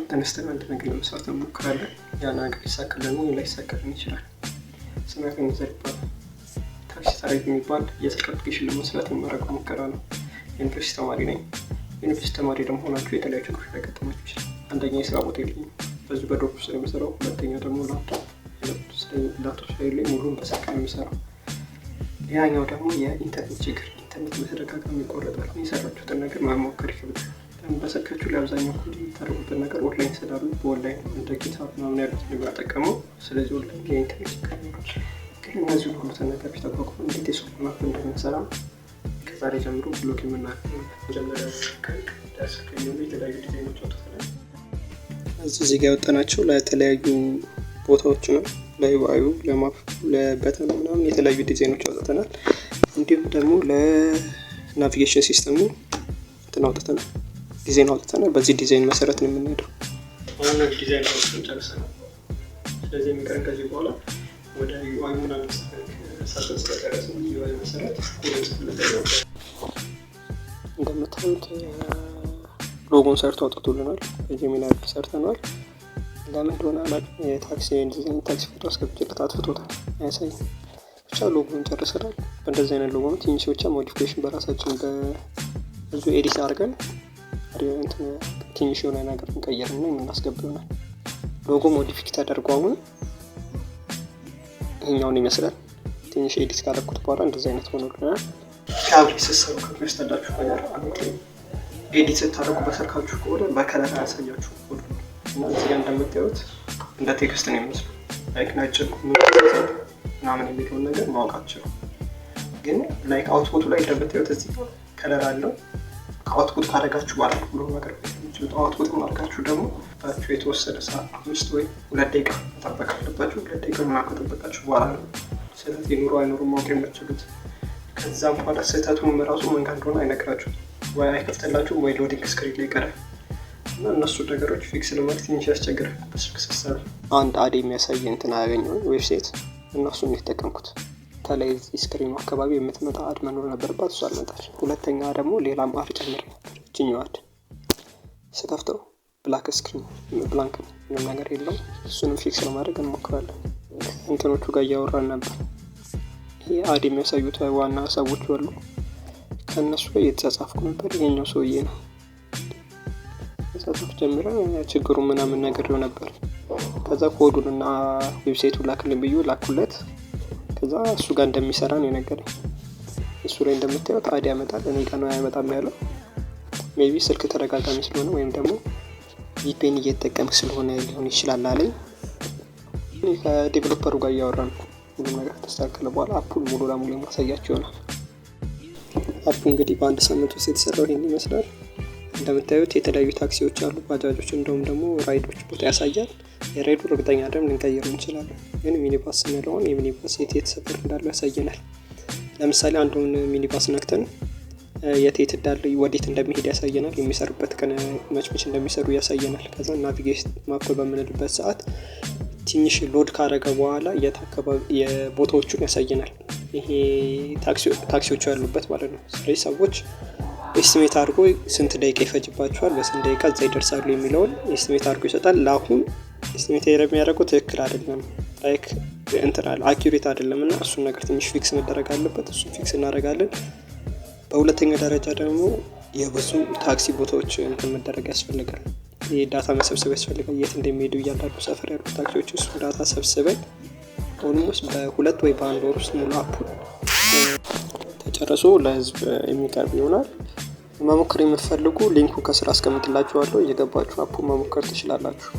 ተነስተን አንድ ነገር ለመስራት እንሞክራለን። ያ ነገር ሊሳካልን ወይ ላይሳካልን ይችላል። ስሜ አቤኔዘር ይባላል። ታክሲ ታሪክ የሚባል የስልክ application ለመስራት የማደርገው ሙከራ ነው። ዩኒቨርሲቲ ተማሪ ነኝ። ዩኒቨርሲቲ ተማሪ ደግሞ ሆናችሁ የተለያዩ ችግሮች ሊያጋጥማችሁ ይችላል። አንደኛ የስራ ቦታ የለኝም፣ በዚሁ በ dorm ውስጥ ነው የምሰራው። ሁለተኛ ደግሞ ላፕቶፕ ስለሌለኝ ሙሉን በስልክ ነው የምሰራው። ሌላኛው ደግሞ የኢንተርኔት ችግር፣ ኢንተርኔት በተደጋጋሚ ይቆረጣል። የሰራችሁትን ነገር መሞከር ይከብዳል። በስልካችሁ ላይ አብዛኛው ኮድ የምታደርጉትን ነገር ኦንላይን ስላሉ በኦንላይን እንደ GitHub ምናምን ያሉት ነው የሚጠቀመው። ስለዚህ ኦንላይን የኢንተርኔት ችግር ይኖራል። ግን እነዚህ ሁሉትን ነገሮች ተቋቁሞ እንዴት የ super app እንደምንሰራ ከዛሬ ጀምሮ vlog የምናደርግ መጀመሪያ ለስልክ የሚሆኑ የተለያዩ ዲዛይኖች አውጥተናል። እዚህ ጋር ያወጣናቸው ለተለያዩ ቦታዎች ነው። ለዩአዩ፣ ለማፕ፣ ለበተን ምናምን የተለያዩ ዲዛይኖች አውጥተናል። እንዲሁም ደግሞ ለ navigation system ኡ እንትን አውጥተናል፣ ዲዛይን አውጥተናል። በዚህ ዲዛይን መሰረት ነው የምንሄደው። አሁን ዲዛይን አውጥተን ጨርሰናል። ስለዚህ የሚቀረን ከዚህ በኋላ ወደ UI ምናምን ሰርተን ስለጨረስን UI መሰረት ኮድ እንጽፍለታለን። እንደምታዩት ሎጎን ሰርቶ አውጥቶልናል። በ Gemini ሰርተነዋል። ለምን እንደሆነ አላውቅም። የታክሲ ዲዛይን ታክሲ ፎቶ አስገብቼለት አጥፍቶታል፣ አያሳይም። ብቻ ሎጎን ጨርሰናል። በእንደዚህ አይነት ሎጎ ነው። ትንሽ ብቻ modification በራሳችን በዙ edit አድርገን ትንሽ የሆነ ነገር እንቀይርና የምናስገባ ይሆናል። ሎጎ modify ተደርጎ አሁን ይሄኛውን ይመስላል። ትንሽ edit ካደረኩት በኋላ እንደዚህ አይነት ሆኖልናል። ካብሪ ስትሰሩ ከሚያስጠላችሁ ነገር አንዱ edit ስታደርጉ በስልካችሁ ከሆነ በ color አያሳያችሁ ኮዱ እና እዚህ ጋር እንደምታዩት እንደ text ነው የሚመስለው። Like ነጭ ምናምን የሚለውን ነገር ማወቅ አትችሉም። ግን like output ኡ ላይ እንደምታዩት እዚህ ጋር color አለው። ከ output ካደረጋችሁ በኋላ ሁሉ ነገር የምችሉት output አድርጋችሁ ደግሞ ባችሁ የተወሰነ ሰዓት 5 ወይ 2 ደቂቃ መጠበቅ አለባችሁ። 2 ደቂቃ ምናምን ከጠበቃችሁ በኋላ ነው ስህተት ይኑሩ አይኑሩ ማወቅ የምትችሉት። ከዛም በኋላ ስህተቱን ራሱ ምን ጋር እንደሆነ አይነግራችሁም። ወይ አይከፍትላችሁም ወይ loading screen ላይ ይቀራል። እና እነሱ ነገሮች fix ለማድረግ ትንሽ ያስቸግራል በስልክ ስትሰሩ። አንድ ad የሚያሳይ እንትን አያገኘው website እና እሱን የተጠቀምኩት። ከላይ እዚህ screen ኑ አካባቢ የምትመጣ ad መኖር ነበረባት፣ እሱ አልመጣች። ሁለተኛ ደግሞ ሌላም ad ጨምሬ ነበር። እችኛው ad ስከፍተው black screen፣ blank ነው፣ ምንም ነገር የለውም። እሱንም fix ለማድረግ እንሞክራለን። እንትኖቹ ጋር እያወራን ነበር። ይሄ ad የሚያሳዩት ዋና ሰዎች አሉ። ከእነሱ ጋር እየተጻጻፍኩ ነበር። ይሄኛው ሰውዬ ነው። መጻጻፍ ጀምረን ችግሩ ምናምን ነግሬው ነበር። ከዛ ኮዱን እና website ኡን ላክልኝ ብዬ ላኩለት። ከዛ እሱ ጋር እንደሚሰራ ነው የነገረኝ። እሱ ላይ እንደምታዩት ad ያመጣል፣ እኔ ጋር ነው አያመጣም ያለው። Maybe ስልክ ተደጋጋሚ ስለሆነ ወይም ደግሞ VPN እየተጠቀምክ ስለሆነ ሊሆን ይችላል አለኝ። ከ developer ኡ ጋር እያወራን ነው። ሁሉም ነገር ከተስተካከለ በኋላ app ኡን ሙሉ ለሙሉ የማሳያችሁ ይሆናል። App ኡ እንግዲህ በአንድ ሳምንት ውስጥ የተሰራው ይሄን ይመስላል። እንደምታዩት የተለያዩ ታክሲዎች አሉ፣ ባጃጆች፣ እንደውም ደግሞ ride ኦች ቦታ ያሳያል። የ ride ኡ እርግጠኛ አይደለም፣ ልንቀይረው እንችላለን። ግን ሚኒባስ ስንለውን የሚኒባስ የት የት ሰፈር እንዳለው ያሳየናል። ለምሳሌ አንዱን ሚኒባስ ነክተን የት የት እንዳለ፣ ወዴት እንደሚሄድ ያሳየናል። የሚሰሩበት ቀን መች መች እንደሚሰሩ ያሳየናል። ከዛ navigate map በምንልበት ሰዓት ትንሽ load ካደረገ በኋላ የት አካባቢ የቦታዎቹን ያሳየናል። ይሄ ታክሲዎቹ ያሉበት ማለት ነው። ስለዚህ ሰዎች estimate አድርጎ ስንት ደቂቃ ይፈጅባቸዋል፣ በስንት ደቂቃ እዛ ይደርሳሉ የሚለውን estimate አድርጎ ይሰጣል። ለአሁን estimate የሚያደርገው ትክክል አይደለም፣ like እንትን አለ accurate አይደለም እና እሱን ነገር ትንሽ fix መደረግ አለበት። እሱን fix እናደርጋለን። በሁለተኛ ደረጃ ደግሞ የብዙ ታክሲ ቦታዎች እንትን መደረግ ያስፈልጋል። ይህ data መሰብሰብ ያስፈልጋል። የት እንደሚሄዱ እያንዳንዱ ሰፈር ያሉ ታክሲዎች እሱ data ሰብስበን almost በ2 ወይ በ1 ወር ውስጥ ሙሉ app ኡ ተጨርሶ ለህዝብ የሚቀርብ ይሆናል። መሞከር የምትፈልጉ link ኡ ከስር አስቀምጥላችኋለሁ፣ እየገባችሁ app ኡን መሞከር ትችላላችሁ።